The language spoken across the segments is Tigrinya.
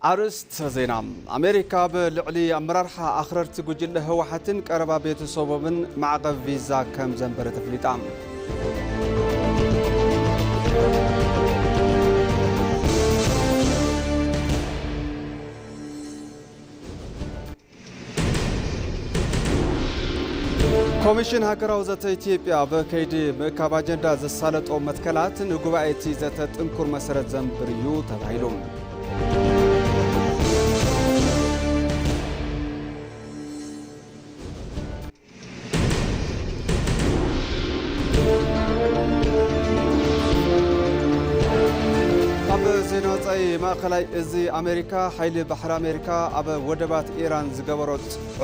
ኣርእስተ ዜና። ኣሜሪካ ኣብ ልዕሊ ኣመራርሓ ኣኽረርቲ ጉጅለ ህወሓትን ቀረባ ቤተሰቦምን ማዕቐብ ቪዛ ከም ዘንበረት ኣፍሊጣ። ኮሚሽን ሃገራዊ ዘተ ኢትዮጵያ ኣብ ከይዲ ምእካብ ኣጀንዳ ዘሳለጦ መትከላት ንጉባኤ እቲ ዘተ ጥንኩር መሰረት ዘንብር እዩ ተባሂሉ። ኣብ ዜና ወጻኢ፣ ማእከላይ እዚ ኣሜሪካ፣ ሓይሊ ባሕሪ ኣሜሪካ ኣብ ወደባት ኢራን ዝገበሮ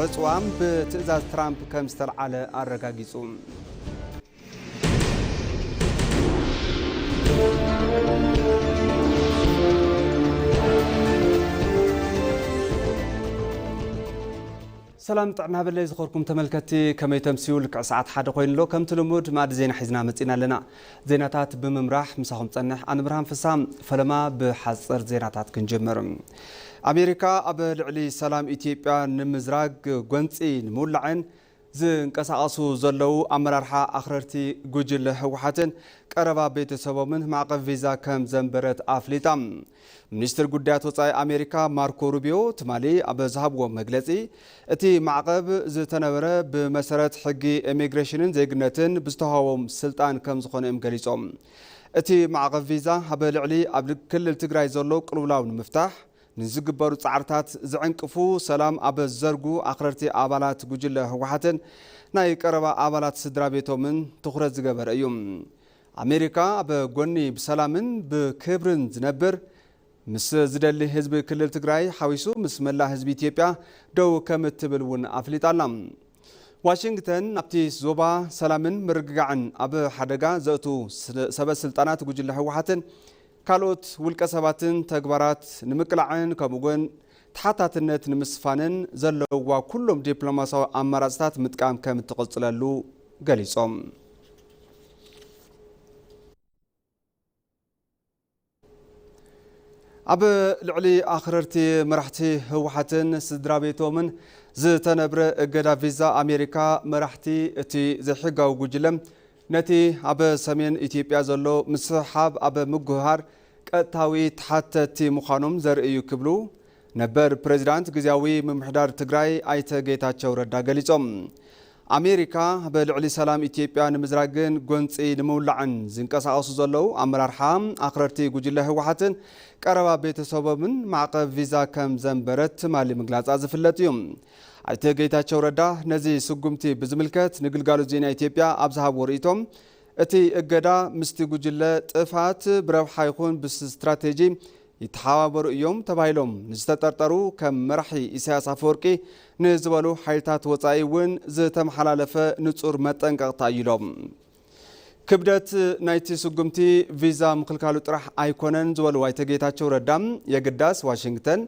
ዕጽዋ ብትእዛዝ ትራምፕ ከም ዝተልዓለ ኣረጋጊጹ። ሰላም ጥዕና በለይ ዝኸርኩም ተመልከትቲ፣ ከመይ ተምስዩ? ልክዕ ሰዓት ሓደ ኮይኑ ኣሎ። ከምቲ ልሙድ ማዕዲ ዜና ሒዝና መጺና ኣለና። ዜናታት ብምምራሕ ምሳኹም ጸንሕ ኣነ ብርሃን ፍሳ። ፈለማ ብሓጽር ዜናታት ክንጅምር። ኣሜሪካ ኣብ ልዕሊ ሰላም ኢትዮጵያ ንምዝራግ ጎንጺ ንምውላዕን ዝንቀሳቐሱ ዘለዉ ኣመራርሓ ኣኽረርቲ ጉጅለ ህወሓትን ቀረባ ቤተሰቦምን ማዕቐብ ቪዛ ከም ዘንበረት ኣፍሊጣ። ሚኒስትር ጉዳያት ወጻኢ ኣሜሪካ ማርኮ ሩቢዮ ትማሊ ኣብ ዝሃብዎ መግለጺ፣ እቲ ማዕቐብ ዝተነበረ ብመሰረት ሕጊ ኢሚግሬሽንን ዜግነትን ብዝተዋህቦም ስልጣን ከም ዝኾነ እዮም ገሊጾም። እቲ ማዕቐብ ቪዛ ኣብ ልዕሊ ኣብ ክልል ትግራይ ዘሎ ቅልውላው ንምፍታሕ ንዝግበሩ ጻዕርታት ዝዕንቅፉ፣ ሰላም ኣብ ዘርጉ ኣኽረርቲ ኣባላት ጉጅለ ህወሓትን ናይ ቀረባ ኣባላት ስድራ ቤቶምን ትኹረት ዝገበረ እዩ። ኣሜሪካ ኣብ ጎኒ ብሰላምን ብክብርን ዝነብር፣ ምስ ዝደሊ ህዝቢ ክልል ትግራይ ሓዊሱ ምስ መላእ ህዝቢ ኢትዮጵያ ደው ከም እትብል እውን ኣፍሊጣ ኣላ። ዋሽንግተን ኣብቲ ዞባ ሰላምን ምርግጋዕን ኣብ ሓደጋ ዘእቱ ስለ-፣ ሰበ ስልጣናት ጉጅለ ህወሓትን ካልኦት ውልቀ ሰባትን ተግባራት ንምቅላዕን ከምኡ እውን ተሓታትነት ንምስፋንን ዘለዋ ኩሎም ዲፕሎማሲያዊ ኣማራፅታት ምጥቃም ከም እትቕፅለሉ ገሊፆም። ኣብ ልዕሊ ኣኽረርቲ መራሕቲ ህወሓትን ስድራ ቤቶምን ዝተነብረ እገዳ ቪዛ ኣሜሪካ፣ መራሕቲ እቲ ዘይሕጋዊ ጉጅለ ነቲ ኣብ ሰሜን ኢትዮጵያ ዘሎ ምስሕሓብ ኣብ ምጉህሃር ቀጥታዊ ተሓተትቲ ምዃኖም ዘርኢ እዩ ክብሉ ነበር ፕሬዚዳንት ግዝያዊ ምምሕዳር ትግራይ ኣይተ ጌታቸው ረዳ ገሊጾም። ኣሜሪካ ኣብ ልዕሊ ሰላም ኢትዮጵያ ንምዝራግን ጎንጺ ንምውላዕን ዝንቀሳቐሱ ዘለዉ ኣመራርሓ ኣኽረርቲ ጉጅለ ህወሓትን ቀረባ ቤተሰቦምን ማዕቐብ ቪዛ ከም ዘንበረት ትማሊ ምግላጻ ዝፍለጥ እዩ። ኣይተ ጌታቸው ረዳ ነዚ ስጉምቲ ብዝምልከት ንግልጋሎት ዜና ኢትዮጵያ ኣብ ዝሃብዎ ርእይቶ፣ እቲ እገዳ ምስቲ ጉጅለ ጥፍኣት ብረብሓ ይኹን ብስትራቴጂ ይተሓባበሩ እዮም ተባሂሎም ንዝተጠርጠሩ ከም መራሒ ኢሳያስ ኣፈወርቂ ንዝበሉ ሓይልታት ወጻኢ እውን ዝተመሓላለፈ ንጹር መጠንቀቕታ እዩ ኢሎም። ክብደት ናይቲ ስጉምቲ ቪዛ ምኽልካሉ ጥራሕ ኣይኮነን ዝበሉ ኣይተ ጌታቸው ረዳ፣ የግዳስ ዋሽንግተን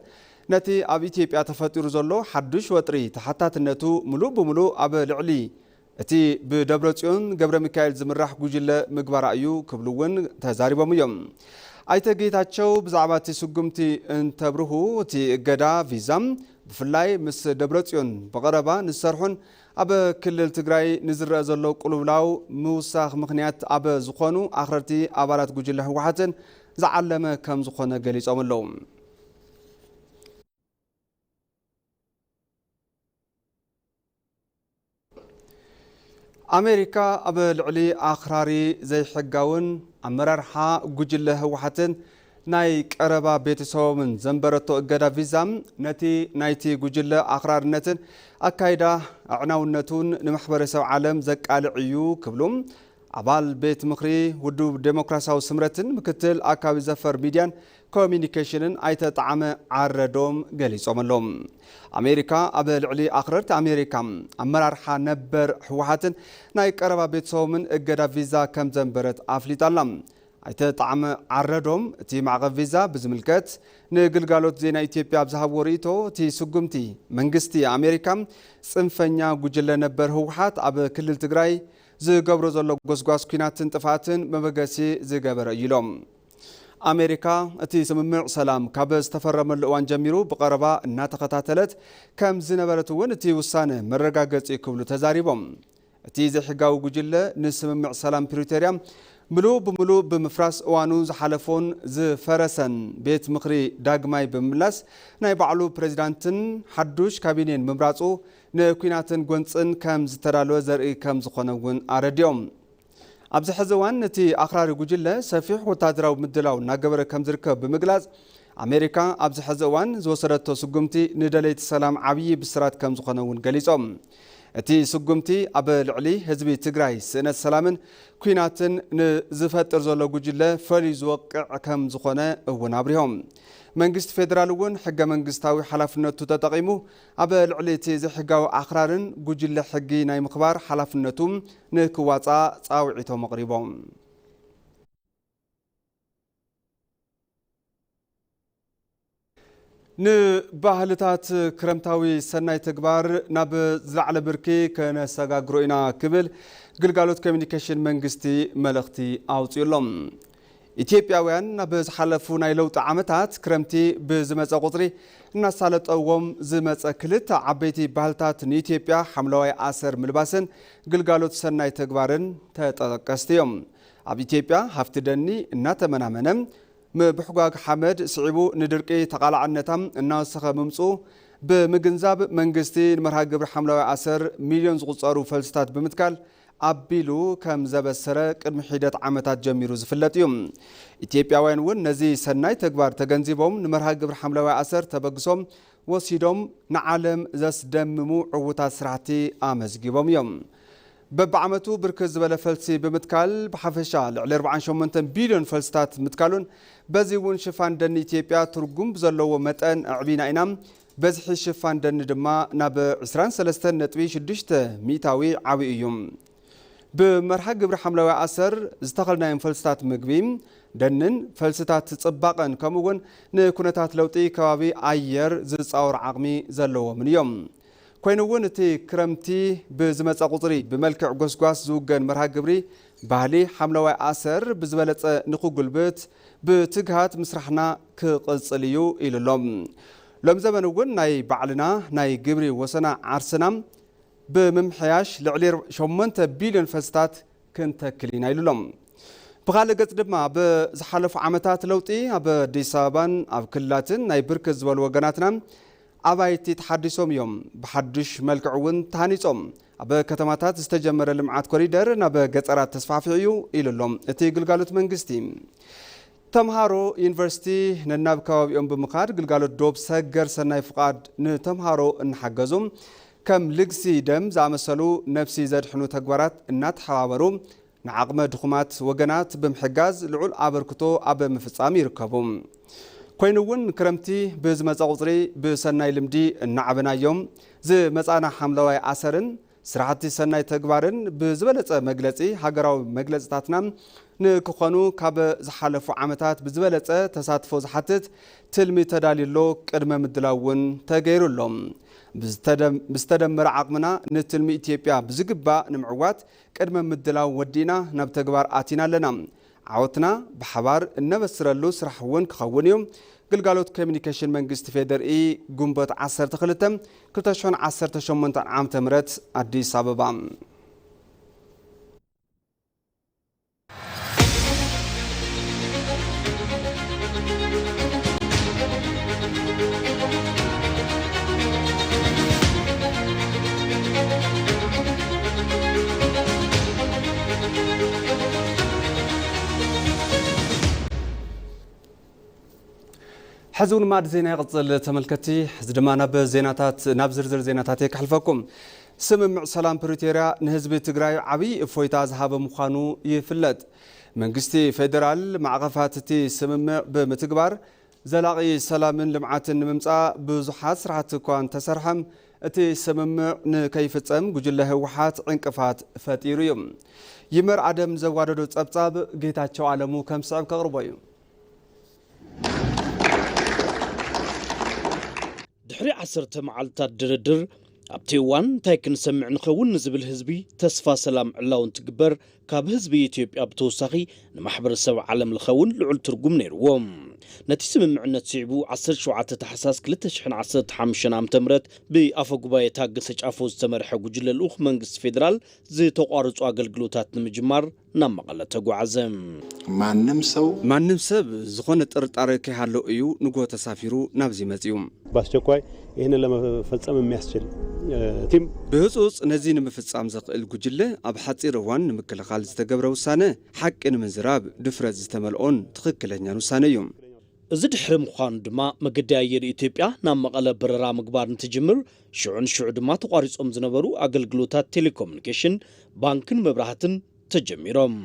ነቲ ኣብ ኢትዮጵያ ተፈጢሩ ዘሎ ሓዱሽ ወጥሪ ተሓታትነቱ ምሉእ ብምሉእ ኣብ ልዕሊ እቲ ብደብረጽዮን ገብረ ሚካኤል ዝምራሕ ጉጅለ ምግባራ እዩ ክብሉ እውን ተዛሪቦም እዮም። ኣይተ ጌታቸው ብዛዕባ እቲ ስጉምቲ እንተብርሁ፣ እቲ እገዳ ቪዛ ብፍላይ ምስ ደብረጽዮን ብቐረባ ንዝሰርሑን ኣብ ክልል ትግራይ ንዝረአ ዘሎ ቅልውላው ምውሳኽ ምኽንያት ኣብ ዝኾኑ ኣኽረርቲ ኣባላት ጉጅለ ህወሓትን ዝዓለመ ከም ዝኾነ ገሊጾም ኣለዉ። ኣሜሪካ ኣብ ልዕሊ ኣኽራሪ ዘይሕጋውን ኣመራርሓ ጉጅለ ህወሓትን ናይ ቀረባ ቤተሰቦምን ዘንበረቶ እገዳ ቪዛ፣ ነቲ ናይቲ ጉጅለ ኣኽራርነትን ኣካይዳ ኣዕናውነቱን ንማሕበረሰብ ዓለም ዘቃልዕ እዩ ክብሉ ኣባል ቤት ምኽሪ ውድብ ዴሞክራሲያዊ ስምረትን ምክትል ኣካቢ ዘፈር ሚድያን ኮሚኒኬሽንን ኣይተ ጣዕመ ዓረዶም ገሊጾም ኣለዉ። ኣሜሪካ ኣብ ልዕሊ ኣኽረርቲ ኣሜሪካ ኣመራርሓ ነበር ህወሓትን ናይ ቀረባ ቤተሰቦምን እገዳ ቪዛ ከም ዘንበረት ኣፍሊጣ ኣላ። ኣይተ ጣዕመ ዓረዶም እቲ ማዕቐብ ቪዛ ብዝምልከት ንግልጋሎት ዜና ኢትዮጵያ ኣብ ዝሃብዎ ርእይቶ፣ እቲ ስጉምቲ መንግስቲ ኣሜሪካ ጽንፈኛ ጉጅለ ነበር ህወሓት ኣብ ክልል ትግራይ ዝገብሮ ዘሎ ጎስጓስ ኲናትን ጥፍኣትን መበገሲ ዝገበረ እዩ ኢሎም። ኣሜሪካ እቲ ስምምዕ ሰላም ካብ ዝተፈረመሉ እዋን ጀሚሩ ብቐረባ እናተኸታተለት ከም ዝነበረት እውን እቲ ውሳነ መረጋገጺ ክብሉ ተዛሪቦም። እቲ ዘይሕጋዊ ጉጅለ ንስምምዕ ሰላም ፕሪቶርያ ምሉእ ብምሉእ ብምፍራስ እዋኑ ዝሓለፎን ዝፈረሰን ቤት ምኽሪ ዳግማይ ብምምላስ ናይ ባዕሉ ፕሬዚዳንትን ሓዱሽ ካቢኔን ምምራፁ ንኲናትን ጎንፅን ከም ዝተዳለወ ዘርኢ ከም ዝኾነ እውን ኣረዲኦም። ኣብዚ ሕዚ እዋን እቲ ኣኽራሪ ጉጅለ ሰፊሕ ወታደራዊ ምድላው እናገበረ ከም ዝርከብ ብምግላፅ ኣሜሪካ ኣብዚ ሕዚ እዋን ዝወሰደቶ ስጉምቲ ንደለይቲ ሰላም ዓብዪ ብስራት ከም ዝኾነ እውን ገሊፆም። እቲ ስጉምቲ ኣብ ልዕሊ ህዝቢ ትግራይ ስእነት ሰላምን ኲናትን ንዝፈጥር ዘሎ ጉጅለ ፈልዩ ዝወቅዕ ከም ዝኾነ እውን ኣብሪሆም። መንግስቲ ፌዴራል እውን ሕገ መንግስታዊ ሓላፍነቱ ተጠቒሙ ኣብ ልዕሊ እቲ ዘይሕጋዊ ኣኽራርን ጉጅለ ሕጊ ናይ ምኽባር ሓላፍነቱ ንክዋፃእ ፃውዒቶም ኣቕሪቦም። ንባህልታት ክረምታዊ ሰናይ ተግባር ናብ ዝለዓለ ብርኪ ከነሰጋግሮ ኢና ክብል ግልጋሎት ኮሚኒኬሽን መንግስቲ መልእኽቲ ኣውፂኡ ኣሎ። ኢትዮጵያውያን ናብ ዝሓለፉ ናይ ለውጢ ዓመታት ክረምቲ ብዝመፀ ቁፅሪ እናሳለጠዎም ዝመፀ ክልተ ዓበይቲ ባህልታት ንኢትዮጵያ ሓምለዋይ ኣሰር ምልባስን ግልጋሎት ሰናይ ተግባርን ተጠቀስቲ እዮም። ኣብ ኢትዮጵያ ሃፍቲ ደኒ እናተመናመነ ምብሕጓግ ሓመድ ስዒቡ ንድርቂ ተቓላዕነታ እናወሰኸ ምምፅኡ ብምግንዛብ መንግስቲ ንመርሃ ግብሪ ሓምለዋይ ኣሰር ሚልዮን ዝቑፀሩ ፈልስታት ብምትካል ኣቢሉ ከም ዘበሰረ ቅድሚ ሒደት ዓመታት ጀሚሩ ዝፍለጥ እዩ። ኢትዮጵያውያን እውን ነዚ ሰናይ ተግባር ተገንዚቦም ንመርሃ ግብሪ ሓምለዋይ ኣሰር ተበግሶም ወሲዶም ንዓለም ዘስደምሙ ዕዉታት ስራሕቲ ኣመዝጊቦም እዮም። በብዓመቱ ብርክት ዝበለ ፈልሲ ብምትካል ብሓፈሻ ልዕሊ ኣርባዓን ሸሞንተን ቢልዮን ፈልስታት ምትካሉን በዚ እውን ሽፋን ደኒ ኢትዮጵያ ትርጉም ብዘለዎ መጠን ኣዕቢና ኢና። በዝሒ ሽፋን ደኒ ድማ ናብ ዕስራን ሰለስተን ነጥቢ ሽዱሽተ ሚእታዊ ዓብዩ እዩ። ብመርሃ ግብሪ ሓምለዋይ ኣሰር ዝተኸልናዮም ፈልስታት ምግቢ፣ ደንን ፈልስታት ጽባቐን ከምኡ እውን ንኩነታት ለውጢ ከባቢ ኣየር ዝጻወር ዓቕሚ ዘለዎምን እዮም። ኮይኑ እውን እቲ ክረምቲ ብዝመጸ ቁጽሪ ብመልክዕ ጎስጓስ ዝውገን መርሃ ግብሪ ባህሊ ሓምለዋይ ኣሰር ብዝበለጸ ንክጉልብት ብትግሃት ምስራሕና ክቕጽል እዩ ኢሉ ኣሎ። ሎም ዘበን እውን ናይ ባዕልና ናይ ግብሪ ወሰና ዓርስና ብምምሕያሽ ልዕሊ ሸሞንተ ቢልዮን ፈልስታት ክንተክል ኢና ኢሉ ኣሎ። ብኻልእ ገጽ ድማ ኣብ ዝሓለፉ ዓመታት ለውጢ ኣብ ኣዲስ ኣበባን ኣብ ክልላትን ናይ ብርክት ዝበሉ ወገናትና ኣባይቲ ተሓዲሶም እዮም። ብሓዱሽ መልክዕ እውን ተሃኒጾም። ኣብ ከተማታት ዝተጀመረ ልምዓት ኮሪደር ናብ ገጠራት ተስፋሕፊሑ እዩ ኢሉ ኣሎ እቲ ግልጋሎት መንግስቲ። ተምሃሮ ዩኒቨርሲቲ ነናብ ከባቢኦም ብምኻድ ግልጋሎት ዶብ ሰገር ሰናይ ፍቓድ ንተምሃሮ እናሓገዙ ከም ልግሲ ደም ዝኣመሰሉ ነብሲ ዘድሕኑ ተግባራት እናተሓባበሩ ንዓቕመ ድኹማት ወገናት ብምሕጋዝ ልዑል ኣበርክቶ ኣብ ምፍጻም ይርከቡ። ኮይኑ እውን ክረምቲ ብዝመጸ ቁጽሪ ብሰናይ ልምዲ እናዓበናዮም ዝመጻና ሓምለዋይ ኣሰርን ስራሕቲ ሰናይ ተግባርን ብዝበለጸ መግለጺ ሃገራዊ መግለጽታትና ንክኾኑ ካብ ዝሓለፉ ዓመታት ብዝበለጸ ተሳትፎ ዝሓትት ትልሚ ተዳልዩ ኣሎ፣ ቅድመ ምድላው እውን ተገይሩ ኣሎ። ብዝተደም-፣ ብዝተደመረ ዓቕምና ንትልሚ ኢትዮጵያ ብዝግባእ ንምዕዋት ቅድመ ምድላው ወዲእና ናብ ተግባር ኣቲና ኣለና። ዓወትና ብሓባር እነበስረሉ ስራሕ እውን ክኸውን እዩ። ግልጋሎት ኮሚኒኬሽን መንግስቲ ፌዴሪኢ ግንቦት ዓሰርተ ክልተ ክልተ ሽሕን ዓሰርተ ሸሞንተን ዓመተ ምህረት ኣዲስ ኣበባ። ሕዚ እውን ማዕድ ዜና ይቕጽል ተመልከቲ። ሕዚ ድማ ናብ ዜናታት፣ ናብ ዝርዝር ዜናታት እየ ክሕልፈኩም። ስምምዕ ሰላም ፕሪቶርያ ንህዝቢ ትግራይ ዓብዪ እፎይታ ዝሃበ ምዃኑ ይፍለጥ። መንግስቲ ፌዴራል ማዕቐፋት እቲ ስምምዕ ብምትግባር ዘላቒ ሰላምን ልምዓትን ንምምፃእ ብዙሓት ስራሕቲ እኳ እንተሰርሐም እቲ ስምምዕ ንከይፍፀም ጉጅለ ህወሓት ዕንቅፋት ፈጢሩ እዩ። ይመር ኣደም ዘዋደዶ ጸብጻብ ጌታቸው ኣለሙ ከም ስዕብ ከቕርቦ እዩ። ድሕሪ ዓሰርተ መዓልታት ድርድር ኣብቲ እዋን እንታይ ክንሰምዕ ንኸውን ንዝብል ህዝቢ ተስፋ ሰላም ዕላው እንትግበር፣ ካብ ህዝቢ ኢትዮጵያ ብተወሳኺ ንማሕበረሰብ ዓለም ለኸ እውን ልዑል ትርጉም ነይርዎ። ነቲ ስምምዕነት ስዒቡ ዓሰርተ ሸውዓተ ታሕሳስ ክልተ ሽሕን ዓሰርተ ሓሙሽተን ዓመተ ምህረት ብኣፈ ጉባኤ ታገሰ ጫፎ ዝተመርሐ ጉጅለ ልኡኽ መንግስቲ ፌዴራል ዝተቋረጹ ኣገልግሎታት ንምጅማር ናብ መቐለ ተጓዓዘ። ማንም ሰው ማንም ሰብ ዝኾነ ጥርጣሬ ከይሃሎ እዩ ንጎ ተሳፊሩ ናብዚ መጺኡ። በአስቸኳይ ይህንን ለመፈጸም የሚያስችል ቲም ብህጹጽ ነዚ ንምፍጻም ዘኽእል ጉጅለ ኣብ ሓጺር እዋን ንምክልኻል ዝተገብረ ውሳነ ሓቂ ንምዝራብ ድፍረት ዝተመልኦን ትኽክለኛን ውሳነ እዩ። እዚ ድሕሪ ምዃኑ ድማ መገዲ ኣየር ኢትዮጵያ ናብ መቐለ በረራ ምግባር እንትጅምር ሽዑ ንሽዑ ድማ ተቋሪጾም ዝነበሩ ኣገልግሎታት ቴሌኮሙኒኬሽን፣ ባንክን መብራህትን ተጀሚሮም።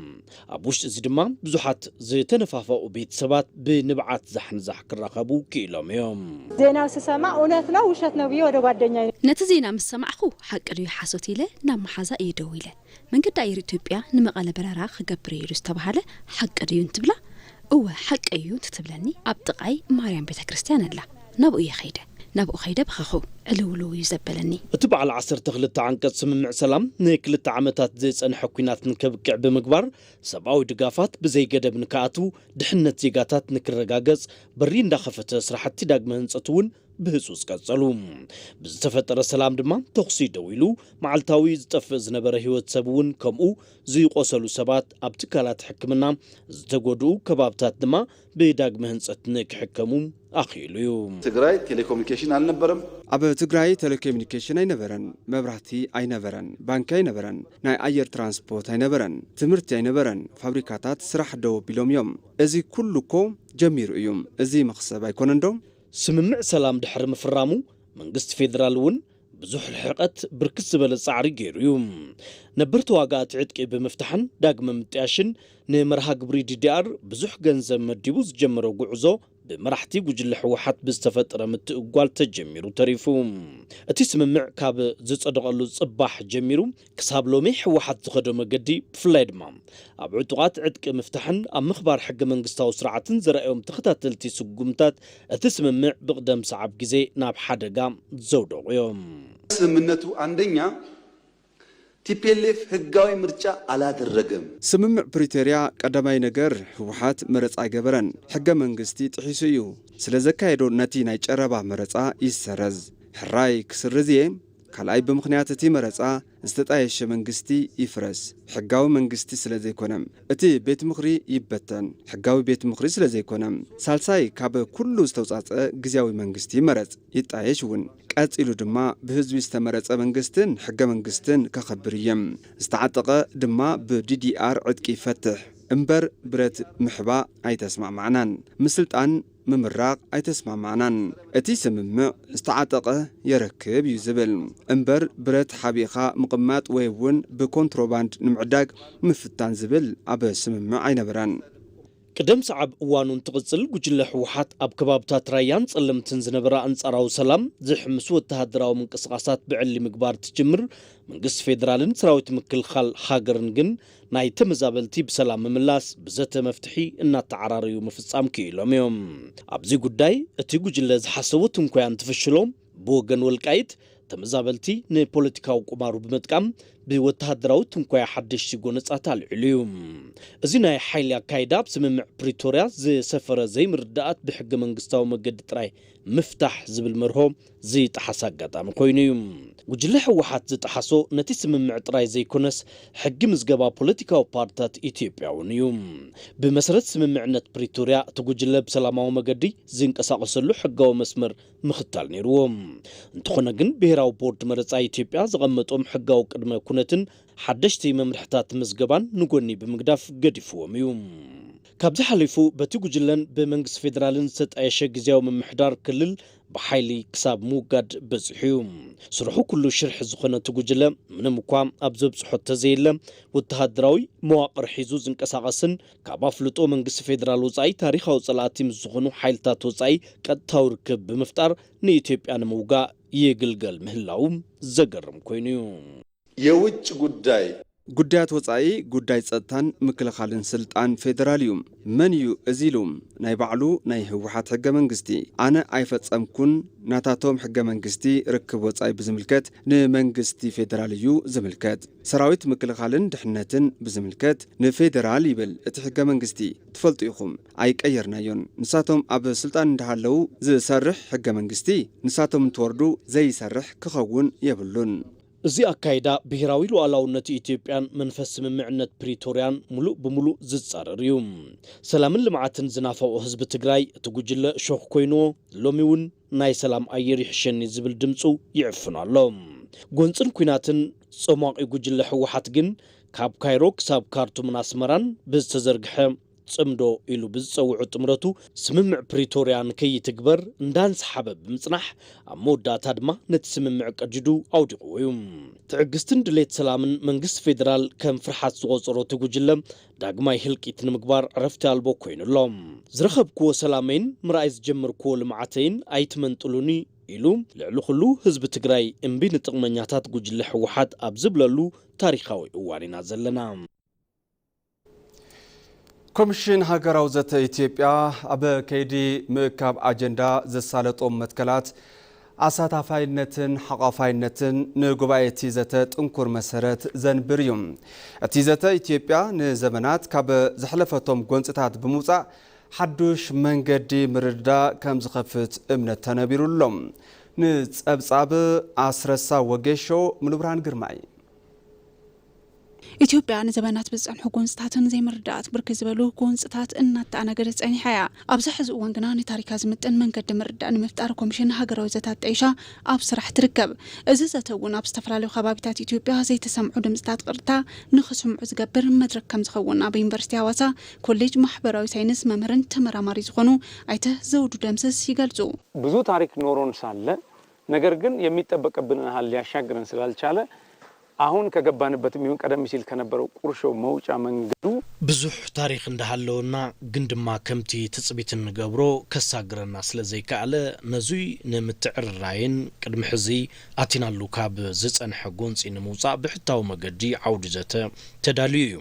ኣብ ውሽጢ እዚ ድማ ብዙሓት ዝተነፋፈቑ ቤተሰባት ብንብዓት ዛሕንዛሕ ክራኸቡ ክኢሎም እዮም። ዜናው ስሰማ እውነት ነው ውሸት ነው ብዬ ወደ ጓደኛ ነቲ ዜና ምስ ሰማዕኹ ሓቂ ድዩ ሓሶት ኢለ ናብ መሓዛ እየ ደዊለ። መንገዲ ኣየር ኢትዮጵያ ንመቐለ በረራ ክገብር እዩ ዝተባሃለ ሓቂ ድዩ እንትብላ፣ እወ ሓቂ እዩ እንትትብለኒ፣ ኣብ ጥቓይ ማርያም ቤተ ክርስቲያን ኣላ። ናብኡ እየ ኸይደ። ናብኡ ኸይደ በኸኹ። ዕልውልው እዩ ዘበለኒ። እቲ በዓል ዓሰርተ ክልተ ዓንቀጽ ስምምዕ ሰላም ንክልተ ዓመታት ዝጸንሐ ኲናት ንከብቅዕ ብምግባር፣ ሰብኣዊ ድጋፋት ብዘይገደብ ንክኣትዉ፣ ድሕነት ዜጋታት ንክረጋገጽ በሪ እንዳኸፈተ፣ ስራሕቲ ዳግመ ህንጸት እውን ብህጹጽ ቀጸሉ። ብዝተፈጠረ ሰላም ድማ ተኹሲ ደው ኢሉ፣ መዓልታዊ ዝጠፍእ ዝነበረ ህይወት ሰብ እውን ከምኡ፣ ዝቆሰሉ ሰባት ኣብ ትካላት ሕክምና፣ ዝተጎድኡ ከባብታት ድማ ብዳግመ ህንጸት ንክሕከሙ ኣኽኢሉ እዩ። ትግራይ ቴሌኮሙኒኬሽን ኣልነበረም። ኣብ ትግራይ ቴሌኮሙኒኬሽን ኣይነበረን፣ መብራህቲ ኣይነበረን፣ ባንኪ ኣይነበረን፣ ናይ ኣየር ትራንስፖርት ኣይነበረን፣ ትምህርቲ ኣይነበረን፣ ፋብሪካታት ስራሕ ደው ኣቢሎም እዮም። እዚ ኩሉ እኮ ጀሚሩ እዩ። እዚ መኽሰብ ኣይኮነን ዶ? ስምምዕ ሰላም ድሕሪ ምፍራሙ መንግስቲ ፌደራል እውን ብዙሕ ርሕቀት ብርክት ዝበለ ጻዕሪ ገይሩ እዩ። ነበርቲ ዋጋ እቲ ዕጥቂ ብምፍታሕን ዳግመ ምጥያሽን ንመርሃ ግብሪ ዲዲኣር ብዙሕ ገንዘብ መዲቡ ዝጀመረ ጉዕዞ ብመራሕቲ ጉጅለ ህወሓት ብዝተፈጠረ ምትእጓል ተጀሚሩ ተሪፉ። እቲ ስምምዕ ካብ ዝጸደቐሉ ጽባሕ ጀሚሩ ክሳብ ሎሚ ህወሓት ዝኸዶ መገዲ ብፍላይ ድማ ኣብ ዕጡቓት ዕጥቂ ምፍታሕን ኣብ ምኽባር ሕገ መንግስታዊ ስርዓትን ዘርኣዮም ተኸታተልቲ ስጉምታት እቲ ስምምዕ ብቕደም ሰዓብ ግዜ ናብ ሓደጋ ዘውደቑ እዮም። ስምምነቱ አንደኛ ቲፒኤልኤፍ ህጋዊ ምርጫ አላደረገም። ስምምዕ ፕሪቶርያ ቀዳማይ ነገር ህወሓት መረፃ ኣይገበረን፣ ሕገ መንግስቲ ጥሒሱ እዩ። ስለ ዘካየዶ ነቲ ናይ ጨረባ መረፃ ይሰረዝ። ሕራይ ክስርዝ እየ። ካልኣይ ብምኽንያት እቲ መረፃ ዝተጣየሸ መንግስቲ ይፍረስ። ሕጋዊ መንግስቲ ስለ ዘይኮነ እቲ ቤት ምኽሪ ይበተን፣ ሕጋዊ ቤት ምኽሪ ስለ ዘይኮነ። ሳልሳይ ካብ ኩሉ ዝተውፃፀ ግዝያዊ መንግስቲ ይመረፅ፣ ይጣየሽ እውን። ቀፂሉ ድማ ብህዝቢ ዝተመረፀ መንግስትን ሕገ መንግስትን ከኸብር እየ። ዝተዓጠቐ ድማ ብዲዲኣር ዕጥቂ ይፈትሕ እምበር ብረት ምሕባ ኣይተስማማዕናን። ምስልጣን ምምራቕ ኣይተስማማዕናን። እቲ ስምምዕ ዝተዓጠቐ የረክብ እዩ ዝብል እምበር ብረት ሓቢእኻ ምቕማጥ ወይ እውን ብኮንትሮባንድ ንምዕዳግ ምፍታን ዝብል ኣብ ስምምዕ ኣይነበረን። ቅደም ሰዓብ እዋኑ እንትቕጽል ጉጅለ ህወሓት ኣብ ከባብታት ራያን ጸለምትን ዝነበረ ኣንጻራዊ ሰላም ዝሕምሱ ወተሃደራዊ ምንቅስቓሳት ብዕሊ ምግባር ትጅምር መንግስቲ ፌደራልን ሰራዊት ምክልኻል ሃገርን ግን ናይ ተመዛበልቲ ብሰላም ምምላስ ብዘተ መፍትሒ እናተዓራረዩ ምፍጻም ክኢሎም እዮም። ኣብዚ ጉዳይ እቲ ጉጅለ ዝሓሰቦ ትንኮያ እንትፍሽሎ ብወገን ወልቃይት ተመዛበልቲ ንፖለቲካዊ ቁማሩ ብምጥቃም ብወተሃደራዊ ትንኮያ ሓደሽቲ ጎነጻት ኣልዒሉ እዩ። እዚ ናይ ሓይሊ ኣካይዳ ኣብ ስምምዕ ፕሪቶርያ ዝሰፈረ ዘይምርዳኣት ብሕገ መንግስታዊ መገዲ ጥራይ ምፍታሕ ዝብል መርሆ ዝጠሓሰ ኣጋጣሚ ኮይኑ እዩ። ጉጅለ ህወሓት ዝጠሓሶ ነቲ ስምምዕ ጥራይ ዘይኮነስ ሕጊ ምዝገባ ፖለቲካዊ ፓርትታት ኢትዮጵያ እውን እዩ። ብመሰረት ስምምዕነት ፕሪቶርያ እቲ ጉጅለ ብሰላማዊ መገዲ ዝንቀሳቐሰሉ ሕጋዊ መስመር ምኽታል ነይርዎ። እንተኾነ ግን ብሄራዊ ቦርድ መረፃ ኢትዮጵያ ዘቐመጦም ሕጋዊ ቅድመ ኩነትን ሓደሽቲ መምርሕታት ምዝገባን ንጎኒ ብምግዳፍ ገዲፍዎም እዩ። ካብዚ ሓሊፉ በቲ ጉጅለን ብመንግስቲ ፌደራልን ዝተጣየሸ ግዝያዊ ምምሕዳር ክልል ብሓይሊ ክሳብ ምውጋድ በፂሑ እዩ። ስርሑ ኩሉ ሽርሒ ዝኾነ እቲ ጉጅለ ምንም እኳ ኣብ ዘብፅሖ ተዘየለ ወተሃደራዊ መዋቕር ሒዙ ዝንቀሳቐስን ካብ ኣፍልጦ መንግስቲ ፌደራል ወፃኢ ታሪኻዊ ፀላእቲ ምስ ዝኾኑ ሓይልታት ወፃኢ ቀጥታዊ ርክብ ብምፍጣር ንኢትዮጵያ ንምውጋእ ይግልገል ምህላው ዘገርም ኮይኑ እዩ። የውጭ ጉዳይ ጉዳያት ወጻኢ፣ ጉዳይ ጸጥታን ምክልኻልን ስልጣን ፌደራል እዩ። መን እዩ እዚ ኢሉ ናይ ባዕሉ ናይ ህወሓት ሕገ መንግስቲ ኣነ ኣይፈጸምኩን፣ ናታቶም ሕገ መንግስቲ ርክብ ወጻኢ ብዝምልከት ንመንግስቲ ፌደራል እዩ ዝምልከት። ሰራዊት ምክልኻልን ድሕነትን ብዝምልከት ንፌደራል ይብል እቲ ሕገ መንግስቲ። ትፈልጡ ኢኹም፣ ኣይቀየርናዮን። ንሳቶም ኣብ ስልጣን እንዳሃለዉ ዝሰርሕ ሕገ መንግስቲ ንሳቶም እንትወርዱ ዘይሰርሕ ክኸውን የብሉን። እዚ ኣካይዳ ብሄራዊ ሉዓላውነት ኢትዮጵያን መንፈስ ስምምዕነት ፕሪቶርያን ሙሉእ ብሙሉእ ዝጻረር እዩ። ሰላምን ልምዓትን ዝናፈቖ ህዝቢ ትግራይ እቲ ጉጅለ ሾኽ ኮይንዎ፣ ሎሚ እውን ናይ ሰላም ኣየር ይሕሸኒ ዝብል ድምፁ ይዕፍን ኣሎ። ጎንፅን ኲናትን ጸሟቒ ጉጅለ ህወሓት ግን ካብ ካይሮ ክሳብ ካርቱምን ኣስመራን ብዝተዘርግሐ ጽምዶ ኢሉ ብዝጸውዖ ጥምረቱ ስምምዕ ፕሪቶርያ ንከይትግበር እንዳንሰሓበ ብምጽናሕ፣ ኣብ መወዳእታ ድማ ነቲ ስምምዕ ቀዲዱ ኣውዲቕዎ እዩ። ትዕግስትን ድሌት ሰላምን መንግስቲ ፌደራል ከም ፍርሓት ዝቖጸሮ እቲ ጉጅለ፣ ዳግማይ ህልቂት ንምግባር ዕረፍቲ ኣልቦ ኮይኑ ኣሎ። ዝረኸብክዎ ሰላመይን ምርኣይ ዝጀመርክዎ ልምዓተይን ኣይትመንጥሉኒ ኢሉ፣ ልዕሊ ኩሉ ህዝቢ ትግራይ እምቢ ንጥቕመኛታት ጉጅለ ህወሓት ኣብ ዝብለሉ ታሪኻዊ እዋን ኢና ዘለና። ኮሚሽን ሃገራዊ ዘተ ኢትዮጵያ ኣብ ከይዲ ምእካብ ኣጀንዳ ዘሳለጦም መትከላት ኣሳታፋይነትን ሓቋፋይነትን ንጉባኤ እቲ ዘተ ጥንኩር መሰረት ዘንብር እዩ። እቲ ዘተ ኢትዮጵያ ንዘመናት ካብ ዘሕለፈቶም ጎንፅታት ብምውፃእ ሓዱሽ መንገዲ ምርድዳእ ከም ዝኸፍት እምነት ተነቢሩ ኣሎ። ንፀብፃብ ኣስረሳ ወጌሾ፣ ሙሉብርሃን ግርማይ። ኢትዮጵያ ንዘበናት ብዝጸንሑ ጎንፅታትን ዘይምርዳኣት ብርክት ዝበሉ ጎንፅታት እናተኣናገደት ጸኒሓ እያ። ኣብዚ ሕዚ እዋን ግና ንታሪካ ዝምጥን መንገዲ ምርዳእ ንምፍጣር ኮሚሽን ሃገራዊ ዘተ ኣጣይሻ ኣብ ስራሕ ትርከብ። እዚ ዘተ እውን ኣብ ዝተፈላለዩ ከባቢታት ኢትዮጵያ ዘይተሰምዑ ድምፅታት ቅርታ ንኽስምዑ ዝገብር መድረክ ከም ዝኸውን ኣብ ዩኒቨርሲቲ ሃዋሳ ኮሌጅ ማሕበራዊ ሳይንስ መምህርን ተመራማሪ ዝኾኑ ኣይተ ዘውዱ ደምስስ ይገልፁ። ብዙ ታሪክ ኖሮን ሳለ ነገር ግን የሚጠበቅብንን ያህል ሊያሻግረን ስላልቻለ አሁን ከገባንበትም ይሁን ቀደም ሲል ከነበረው ቁርሾ መውጫ መንገዱ ብዙሕ ታሪኽ እንዳሃለወና ግን ድማ ከምቲ ትጽቢት እንገብሮ ከሳግረና ስለ ዘይከኣለ ነዙይ ንምትዕርራይን ቅድሚ ሕዚ ኣቲናሉ ካብ ዝጸንሐ ጎንጺ ንምውጻእ ብሕታዊ መገዲ ዓውዲ ዘተ ተዳልዩ እዩ።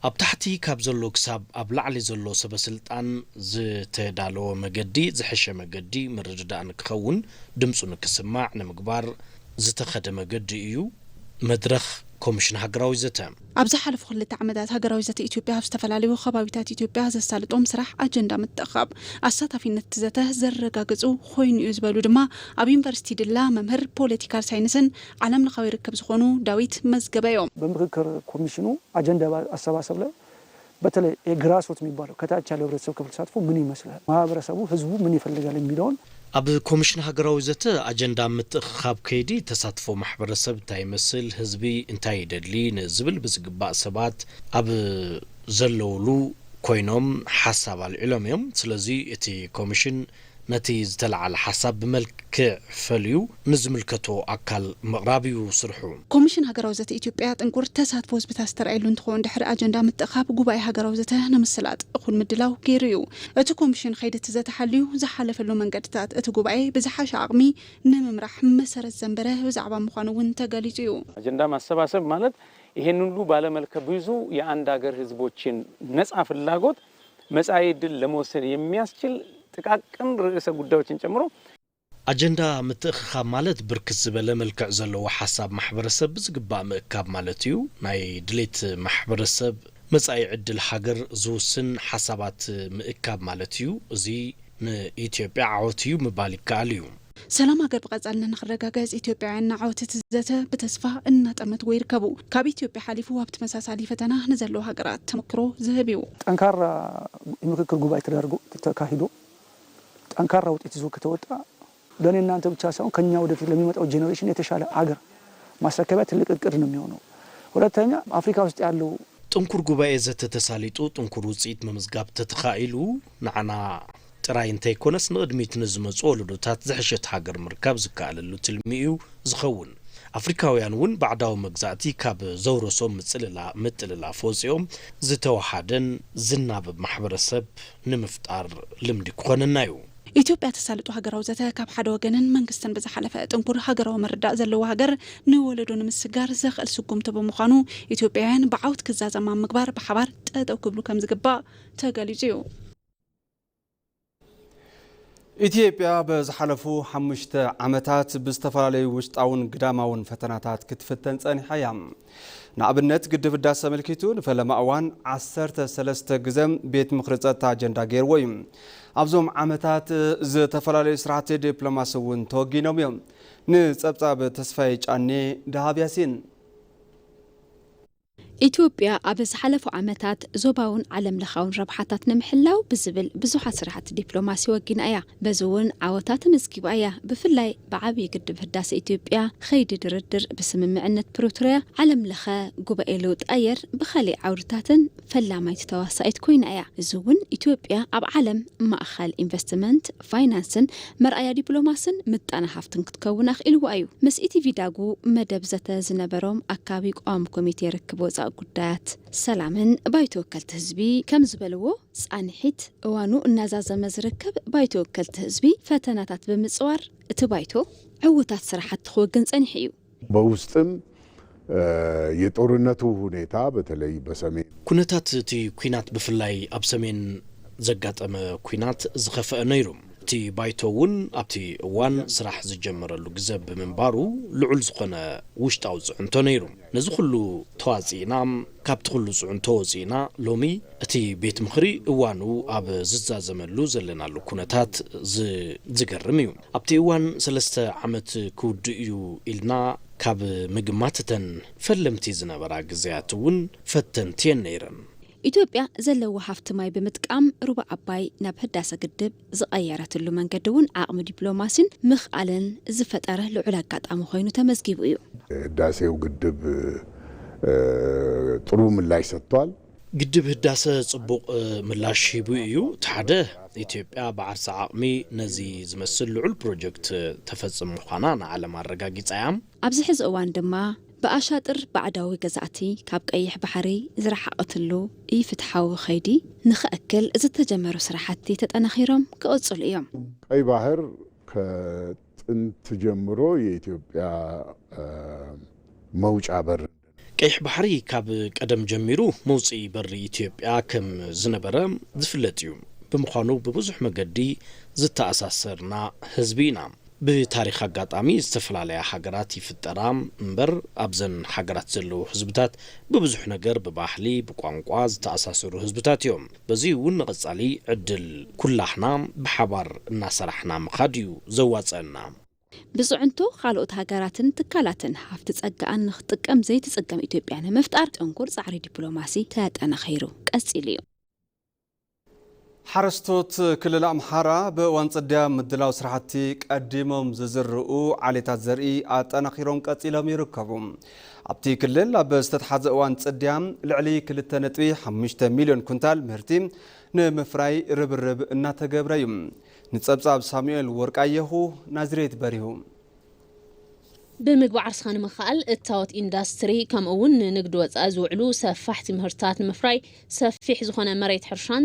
ኣብ ታሕቲ ካብ ዘሎ ክሳብ ኣብ ላዕሊ ዘሎ ሰበ ስልጣን ዝተዳለወ መገዲ ዝሐሸ መገዲ ምርድዳእ ንክኸውን ድምፁ ንክስማዕ ንምግባር ዝተኸደ መገዲ እዩ መድረኽ ኮሚሽን ሃገራዊ ዘተ። ኣብ ዝሓለፉ ክልተ ዓመታት ሃገራዊ ዘተ ኢትዮጵያ ኣብ ዝተፈላለዩ ከባቢታት ኢትዮጵያ ዘሳልጦም ስራሕ ኣጀንዳ ምትእኻብ ኣሳታፊነት እቲ ዘተ ዘረጋግፁ ኮይኑ እዩ ዝበሉ ድማ ኣብ ዩኒቨርሲቲ ድላ መምህር ፖለቲካል ሳይንስን ዓለም ለኻዊ ርክብ ዝኾኑ ዳዊት መዝገበ እዮም። በምክክር ኮሚሽኑ አጀንዳ አሰባሰብ ላይ በተለይ የግራስሩት የሚባለው ከታች ያለው ህብረተሰብ ክፍል ተሳትፎ ምን ይመስላል፣ ማህበረሰቡ ህዝቡ ምን ይፈልጋል የሚለውን ኣብ ኮሚሽን ሃገራዊ ዘተ ኣጀንዳ ምትእኽኻብ ከይዲ ተሳትፎ ማሕበረሰብ እንታይ ይመስል፣ ህዝቢ እንታይ ይደሊ ንዝብል ብዝግባእ ሰባት ኣብ ዘለውሉ ኮይኖም ሓሳብ ኣልዒሎም እዮም። ስለዚ እቲ ኮሚሽን ነቲ ዝተለዓለ ሓሳብ ብመልክዕ ፈልዩ ንዝምልከቶ ኣካል ምቕራብ እዩ ስርሑ። ኮሚሽን ሃገራዊ ዘተ ኢትዮጵያ ጥንኩር ተሳትፎ ህዝብታት ዝተረኣየሉ እንትኸውን ድሕሪ ኣጀንዳ ምትእኻብ ጉባኤ ሃገራዊ ዘተ ንምስላጥ እኹል ምድላው ገይሩ እዩ። እቲ ኮሚሽን ከይዲ እቲ ዘተ ሓልዩ ዝሓለፈሉ መንገድታት እቲ ጉባኤ ብዝሓሸ ዓቕሚ ንምምራሕ መሰረት ዘንበረ ብዛዕባ ምዃኑ እውን ተገሊፁ እዩ። ኣጀንዳ ማሰባሰብ ማለት ይሄን ሁሉ ባለመልከ ብዙ የአንድ ሀገር ህዝቦችን ነፃ ፍላጎት መጻኢ ዕድል ለመወሰን የሚያስችል ጥቃቅን ርእሰ ጉዳዮችን ጨምሮ ኣጀንዳ ምትእኽኻብ ማለት ብርክት ዝበለ መልክዕ ዘለዎ ሓሳብ ማሕበረሰብ ብዝግባእ ምእካብ ማለት እዩ። ናይ ድሌት ማሕበረሰብ መጻኢ ዕድል ሃገር ዝውስን ሓሳባት ምእካብ ማለት እዩ። እዚ ንኢትዮጵያ ዓወት እዩ ምባል ይከኣል እዩ። ሰላም ሃገር ብቐጻልነት ንኽረጋገጽ ኢትዮጵያውያን ንዓወት እቲ ዘተ ብተስፋ እናጠመትዎ ይርከቡ። ካብ ኢትዮጵያ ሓሊፉ ኣብ ተመሳሳሊ ፈተና ንዘለዋ ሃገራት ተመክሮ ዝህብ እዩ። ጠንካራ የምክክር ጉባኤ ተደርጎ ተካሂዶ ጠንካራ ውጤት ይዞ ከተወጣ ለእኔ እናንተ ብቻ ሳይሆን ከኛ ወደፊት ለሚመጣው ጄኔሬሽን የተሻለ አገር ማስረከቢያ ትልቅ እቅድ ነው የሚሆነው። ሁለተኛ አፍሪካ ውስጥ ያለው ጥንኩር ጉባኤ ዘተ ተሳሊጡ ጥንኩር ውፅኢት ምምዝጋብ ተተኻኢሉ ንዓና ጥራይ እንተይኮነስ ንቕድሚት ንዝመፁ ወለዶታት ዝሐሸት ሃገር ምርካብ ዝከኣለሉ ትልሚ እዩ ዝኸውን። ኣፍሪካውያን እውን ባዕዳዊ መግዛእቲ ካብ ዘውረሶም ምፅልላ ምጥልላፍ ወፂኦም ዝተወሓደን ዝናበብ ማሕበረሰብ ንምፍጣር ልምዲ ክኾነና እዩ። ኢትዮጵያ ተሳልጦ ሃገራዊ ዘተ ካብ ሓደ ወገንን መንግስትን ብዝሓለፈ ጥንኩር ሃገራዊ ምርዳእ ዘለዎ ሃገር ንወለዶ ንምስጋር ዘኽእል ስጉምቲ ብምዃኑ ኢትዮጵያውያን ብዓወት ክዛዘም ኣብ ምግባር ብሓባር ጠጠው ክብሉ ከም ዝግባእ ተገሊጹ እዩ። ኢትዮጵያ ብዝሓለፉ ሓሙሽተ ዓመታት ብዝተፈላለዩ ውሽጣውን ግዳማውን ፈተናታት ክትፍተን ጸኒሓ እያ። ንኣብነት ግድብ ህዳሰ ኣመልኪቱ ንፈለማ እዋን ዓሰርተ ሰለስተ ግዘ ቤት ምኽሪ ጸጥታ ኣጀንዳ ገይርዎ እዩ። ኣብዞም ዓመታት ዝተፈላለዩ ስራሕቲ ዲፕሎማሲ እውን ተወጊኖም እዮም። ንጸብጻብ ተስፋይ ጫኔ ደሃብ ያሲን። ኢትዮጵያ ኣብ ዝሓለፉ ዓመታት ዞባውን ዓለም ለኻውን ረብሓታት ንምሕላው ብዝብል ብዙሓት ስራሕቲ ዲፕሎማሲ ወጊና እያ። በዚ እውን ዓወታት ተመዝጊባ እያ። ብፍላይ ብዓብዪ ግድብ ህዳሰ ኢትዮጵያ ኸይዲ ድርድር ብስምምዕነት ፕሪቶርያ፣ ዓለም ለኸ ጉባኤ ለውጢ ኣየር ብኻሊእ ዓውድታትን ፈላማይቲ ተዋሳኢት ኮይና እያ። እዚ እውን ኢትዮጵያ ኣብ ዓለም ማእኸል ኢንቨስትመንት፣ ፋይናንስን መርኣያ ዲፕሎማስን ምጣነ ሃፍትን ክትከውን ኣኽኢልዋ እዩ። ምስ ኢቲቪ ዳጉ መደብ ዘተ ዝነበሮም ኣካቢ ቋሚ ኮሚቴ ርክብ ወፃኢ ጉዳያት ሰላምን ባይቶ ወከልቲ ህዝቢ ከም ዝበልዎ ፃንሒት እዋኑ እናዛዘመ ዝርከብ ባይቶ ወከልቲ ህዝቢ ፈተናታት ብምፅዋር እቲ ባይቶ ዕውታት ስራሕቲ ክወግን ፀኒሑ እዩ። በውስጥም የጦርነቱ ሁኔታ በተለይ በሰሜን ኩነታት እቲ ኲናት ብፍላይ ኣብ ሰሜን ዘጋጠመ ኲናት ዝኸፈአ ነይሩ። እቲ ባይቶ እውን ኣብቲ እዋን ስራሕ ዝጀመረሉ ግዘ ብምንባሩ ልዑል ዝኾነ ውሽጣዊ ፅዕንቶ ነይሩ። ነዚ ኩሉ ተዋፂእና ካብቲ ኩሉ ፅዕንቶ ወፂእና ሎሚ እቲ ቤት ምኽሪ እዋኑ ኣብ ዝዛዘመሉ ዘለናሉ ኩነታት ዝገርም እዩ። ኣብቲ እዋን ሰለስተ ዓመት ክውድእ እዩ ኢልና ካብ ምግማት እተን ፈለምቲ ዝነበራ ግዘያት እውን ፈተንቲ እየን ነይረን። ኢትዮጵያ ዘለዋ ሃፍቲ ማይ ብምጥቃም ሩባ ኣባይ ናብ ህዳሰ ግድብ ዝቐየረትሉ መንገዲ እውን ዓቕሚ ዲፕሎማሲን ምኽኣልን ዝፈጠረ ልዑል ኣጋጣሚ ኮይኑ ተመዝጊቡ እዩ። ህዳሴው ግድብ ጥሩ ምላሽ ሰጥቷል። ግድብ ህዳሰ ፅቡቕ ምላሽ ሂቡ እዩ። እቲ ሓደ ኢትዮጵያ ብዓርሳ ዓቕሚ ነዚ ዝመስል ልዑል ፕሮጀክት ተፈፅም ምዃና ንዓለም ኣረጋጊፃ እያ። ኣብዚ ሕዚ እዋን ድማ ብኣሻጥር ባዕዳዊ ገዛእቲ ካብ ቀይሕ ባሕሪ ዝረሓቐትሉ ኢፍትሓዊ ኸይዲ ንኽእክል ዝተጀመሩ ስራሕቲ ተጠናኺሮም ክቕፅሉ እዮም። ቀይ ባህር ከጥንት ጀምሮ የኢትዮጵያ መውጫ በር ቀይሕ ባሕሪ ካብ ቀደም ጀሚሩ መውፅኢ በሪ ኢትዮጵያ ከም ዝነበረ ዝፍለጥ እዩ። ብምዃኑ ብብዙሕ መገዲ ዝተኣሳሰርና ህዝቢ ኢና። ብታሪኽ ኣጋጣሚ ዝተፈላለያ ሃገራት ይፍጠራ እምበር ኣብዘን ሃገራት ዘለዉ ህዝብታት ብብዙሕ ነገር ብባህሊ ብቋንቋ ዝተኣሳሰሩ ህዝብታት እዮም። በዚ እውን ንቐፃሊ ዕድል ኩላህና ብሓባር እናሰራሕና ምኻድ እዩ ዘዋፀና። ብፅዕንቶ ካልኦት ሃገራትን ትካላትን ሃፍቲ ፀጋኣን ንክትጥቀም ዘይትፅገም ኢትዮጵያ ንምፍጣር ጥንኩር ፃዕሪ ዲፕሎማሲ ተጠናኺሩ ቀፂሉ እዩ። ሓረስቶት ክልል ኣምሓራ ብእዋን ፅድያ ምድላው ስራሕቲ ቀዲሞም ዝዝርኡ ዓሌታት ዘርኢ ኣጠናኺሮም ቀፂሎም ይርከቡ። ኣብቲ ክልል ኣብ ዝተትሓዘ እዋን ፅድያ ልዕሊ ክልተ ነጥቢ ሓሙሽተ ሚልዮን ኩንታል ምህርቲ ንምፍራይ ርብርብ እናተገብረ እዩ። ንፀብፃብ ሳሙኤል ወርቃየሁ ናዝሬት በሪሁ። ብምግቢ ዓርስኻ ንምኽኣል እታወት ኢንዳስትሪ ከምኡ እውን ንንግዲ ወፃኢ ዝውዕሉ ሰፋሕቲ ምህርትታት ንምፍራይ ሰፊሕ ዝኾነ መሬት ሕርሻን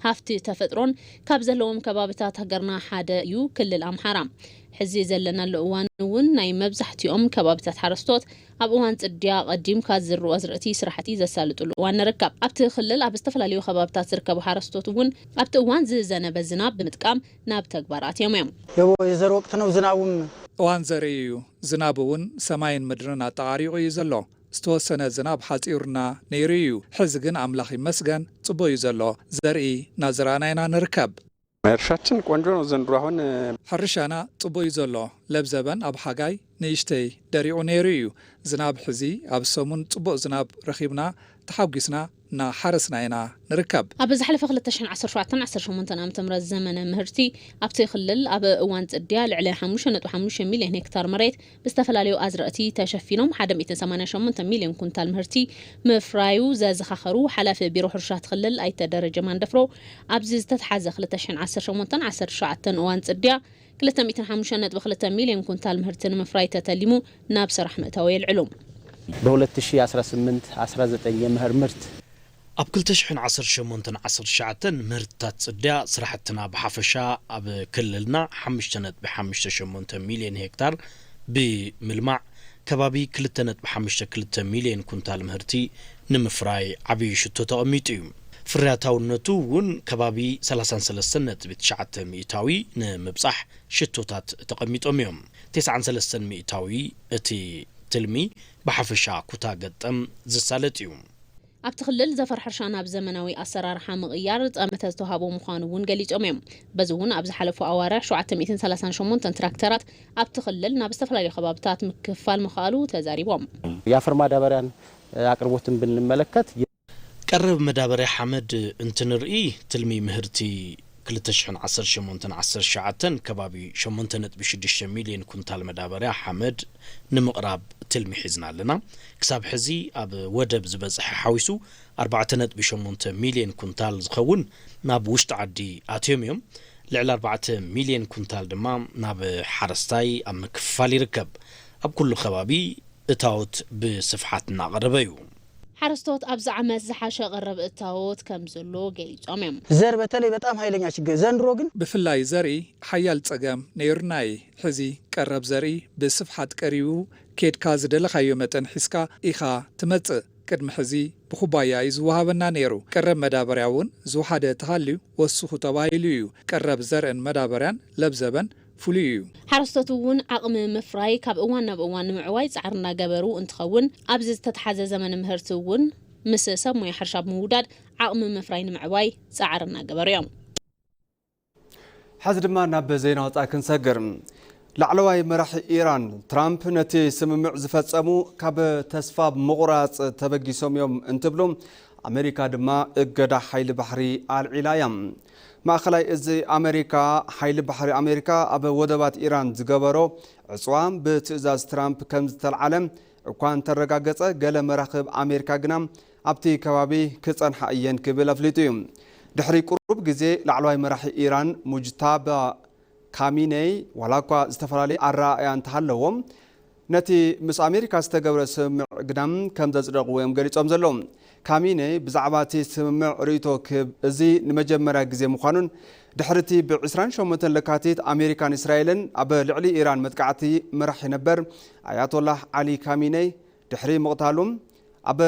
ሃፍቲ ተፈጥሮን ካብ ዘለዎም ከባብታት ሃገርና ሓደ እዩ ክልል ኣምሓራ። ሕዚ ዘለናሉ እዋን እውን ናይ መብዛሕትኦም ከባብታት ሓረስቶት ኣብ እዋን ፅድያ ቀዲምካ ዝዝርኡ ኣዝርእቲ ስራሕቲ ዘሳልጡሉ እዋን ንርከብ። ኣብቲ ክልል ኣብ ዝተፈላለዩ ከባብታት ዝርከቡ ሓረስቶት እውን ኣብቲ እዋን ዝዘነበ ዝናብ ብምጥቃም ናብ ተግባር ኣትዮም እዮም። የቦ የዘር ወቅት ነው ዝናቡም እዋን ዘርኢ እዩ። ዝናብ እውን ሰማይን ምድርን ኣጠቓሪቑ እዩ ዘሎ። ዝተወሰነ ዝናብ ሓፂሩና ነይሩ እዩ። ሕዚ ግን ኣምላኽ ይመስገን ፅቡቕ እዩ ዘሎ። ዘርኢ እናዘራእና ኢና ንርከብ። እርሻችን ቆንጆ ነው ዘንድሮ። አሁን ሕርሻና ፅቡቕ እዩ ዘሎ። ለብዘበን ኣብ ሓጋይ ንእሽተይ ደሪቑ ነይሩ እዩ። ዝናብ ሕዚ ኣብ ሰሙን ፅቡቕ ዝናብ ረኺብና ተሓጒስና እናሓረስና ኢና ንርከብ። ኣብ ዝሓለፈ ክልተ ሽሕን ዓሰርተ ሸውዓተን ዓሰርተ ሸሞንተን ዓመተ ምህረት ዘመነ ምህርቲ ኣብቲ ክልል ኣብ እዋን ፅድያ ልዕሊ ሓሙሽተ ነጥቢ ሓሙሽተ ሚልዮን ሄክታር መሬት ብዝተፈላለዩ ኣዝርእቲ ተሸፊኖም ሓደ ሚእትን ሰማንያን ሸሞንተ ሚልዮን ኩንታል ምህርቲ ምፍራዩ ዘዘኻኸሩ ሓላፊ ቢሮ ሕርሻ እቲ ክልል ኣይተ ደረጀ ማንደፍሮ፣ ኣብዚ ዝተትሓዘ ክልተ ሽሕን ዓሰርተ ሸሞንተን ዓሰርተ ትሽዓተን እዋን ፅድያ ክልተ ሚእትን ሓሙሽተን ነጥቢ ክልተ ሚልዮን ኩንታል ምህርቲ ንምፍራይ ተተሊሙ ናብ ስራሕ ምእታው የልዕሉ። በሁለት ሺ አስራ ስምንት አስራ ዘጠኝ የመኸር ምርት ኣብ ክልተ ሽሕን ዓሰርተ ሸሞንተን ዓሰርተ ትሽዓተን ምህርትታት ጽድያ ስራሕትና ብሓፈሻ ኣብ ክልልና ሓሙሽተ ነጥቢ ሓሙሽተ ሸሞንተ ሚልዮን ሄክታር ብምልማዕ ከባቢ ክልተ ነጥቢ ሓሙሽተ ክልተ ሚልዮን ኩንታል ምህርቲ ንምፍራይ ዓብዪ ሽቶ ተቐሚጡ እዩ። ፍርያታውነቱ እውን ከባቢ ሰላሳን ሰለስተን ነጥቢ ትሽዓተ ሚእታዊ ንምብጻሕ ሽቶታት ተቐሚጦም እዮም። ተስዓን ሰለስተን ሚእታዊ እቲ ትልሚ ብሓፈሻ ኩታ ገጠም ዝሳለጥ እዩ። ኣብቲ ክልል ዘፈር ሕርሻ ናብ ዘመናዊ ኣሰራርሓ ምቕያር ጠመተ ዝተዋህቦ ምዃኑ እውን ገሊጾም እዮም። በዚ እውን ኣብ ዝሓለፉ ኣዋርሕ ሸውዓተ ሚእትን ሰላሳን ሸሞንተን ትራክተራት ኣብቲ ክልል ናብ ዝተፈላለዩ ከባብታት ምክፋል ምኽኣሉ ተዛሪቦም። የአፈር ማዳበሪያን አቅርቦትን ብንመለከት ቀረብ መዳበርያ ሓመድ እንትንርኢ ትልሚ ምህርቲ ክልተ ሽሕን ዓሰርተ ሸሞንተን ዓሰርተ ትሽዓተን ከባቢ ሸሞንተ ነጥቢ ሽዱሽተ ሚልዮን ኩንታል መዳበርያ ሓመድ ንምቕራብ ትልሚ ሒዝና ኣለና። ክሳብ ሕዚ ኣብ ወደብ ዝበጽሐ ሓዊሱ ኣርባዕተ ነጥቢ ሸሞንተ ሚልዮን ኩንታል ዝኸውን ናብ ውሽጢ ዓዲ ኣትዮም እዮም። ልዕሊ ኣርባዕተ ሚልዮን ኩንታል ድማ ናብ ሓረስታይ ኣብ ምክፍፋል ይርከብ። ኣብ ኩሉ ከባቢ እታዎት ብስፍሓት እናቐረበ እዩ። ሓረስቶት ኣብዚ ዓመት ዝሓሸ ቀረብ እታዎት ከም ዘሎ ገሊጾም እዮም። ዘር በተለይ በጣም ኃይለኛ ችግር ዘንድሮ ግን ብፍላይ ዘርኢ ሓያል ጸገም ነይሩና እዩ። ሕዚ ቀረብ ዘርኢ ብስፍሓት ቀሪቡ ኬድካ ዝደለኻዮ መጠን ሒዝካ ኢኻ ትመጽእ። ቅድሚ ሕዚ ብኹባያ እዩ ዝወሃበና ነይሩ። ቀረብ መዳበርያ እውን ዝወሓደ ተሃልዩ ወስኹ ተባሂሉ እዩ። ቀረብ ዘርእን መዳበርያን ለብዘበን ፍሉይ እዩ። ሓረስቶት እውን ዓቕሚ ምፍራይ ካብ እዋን ናብ እዋን ንምዕዋይ ፃዕሪ እናገበሩ እንትኸውን ኣብዚ ዝተተሓዘ ዘመነ ምህርቲ እውን ምስ ሰብ ሞያ ሕርሻ ብምውዳድ ዓቕሚ ምፍራይ ንምዕባይ ፃዕሪ እናገበሩ እዮም። ሕዚ ድማ ናብ ዜና ወፃኢ ክንሰግር። ላዕለዋይ መራሒ ኢራን ትራምፕ ነቲ ስምምዕ ዝፈፀሙ ካብ ተስፋ ምቑራፅ ተበጊሶም እዮም እንትብሉ ኣሜሪካ ድማ እገዳ ሓይሊ ባሕሪ ኣልዒላ እያ። ማእኸላይ እዚ ኣሜሪካ ሓይሊ ባሕሪ ኣሜሪካ ኣብ ወደባት ኢራን ዝገበሮ ዕፅዋ ብትእዛዝ ትራምፕ ከም ዝተልዓለ እኳ እንተረጋገፀ ገለ መራኽብ ኣሜሪካ ግና ኣብቲ ከባቢ ክጸንሓ እየን ክብል ኣፍሊጡ እዩ። ድሕሪ ቁሩብ ግዜ ላዕለዋይ መራሒ ኢራን ሙጅታባ ካሚኔይ ዋላ እኳ ዝተፈላለየ ኣረኣእያ እንተሃለዎም ነቲ ምስ ኣሜሪካ ዝተገብረ ስምምዕ ግዳም ከም ዘጽደቕዎ እዮም ገሊጾም ዘለዉ። ካሚኔይ ብዛዕባ እቲ ስምምዕ ርእይቶ ክህብ እዚ ንመጀመርያ ግዜ ምዃኑን ድሕሪ እቲ ብ ዕስራን ሸሞንተን ለካቲት ኣሜሪካን እስራኤልን ኣብ ልዕሊ ኢራን መጥቃዕቲ መራሒ ነበር ኣያቶላህ ዓሊ ካሚኔይ ድሕሪ ምቕታሉ ኣብ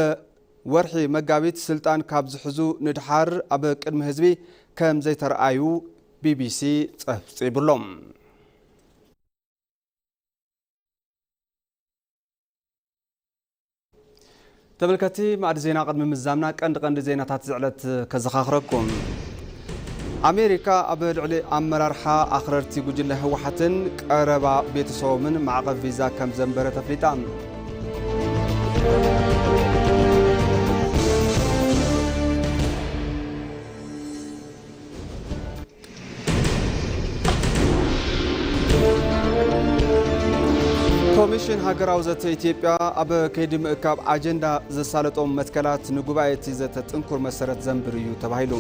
ወርሒ መጋቢት ስልጣን ካብ ዝሕዙ ንድሓር ኣብ ቅድሚ ህዝቢ ከም ዘይተረኣዩ ቢቢሲ ጸብጺቡሎም። ተመልከቲ ማዕዲ ዜና ቅድሚ ምዛምና ቀንዲ ቀንዲ ዜናታት ዝዕለት ከዘኻኽረኩም። ኣሜሪካ ኣብ ልዕሊ ኣመራርሓ ኣኽረርቲ ጉጅለ ህወሓትን ቀረባ ቤተሰቦምን ማዕቐብ ቪዛ ከም ዘንበረ ተፍሊጣ። ኮሚሽን ሃገራዊ ዘተ ኢትዮጵያ ኣብ ከይዲ ምእካብ ኣጀንዳ ዘሳለጦም መትከላት ንጉባኤ እቲ ዘተ ጥንኩር መሰረት ዘንብር እዩ ተባሂሉ።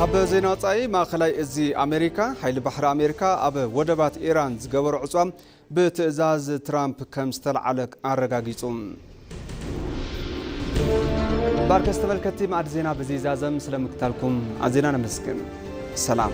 ካብ ዜና ወፃኢ ማእኸላይ እዚ ኣሜሪካ ሓይሊ ባሕሪ ኣሜሪካ ኣብ ወደባት ኢራን ዝገበሮ ዕፅዋ ብትእዛዝ ትራምፕ ከም ዝተልዓለ ኣረጋጊፁ። ባርከስ ተመልከቲ ማዕድ ዜና በዚ ይዛዘም። ስለምክታልኩም ኣዜና ነመስግን። ሰላም።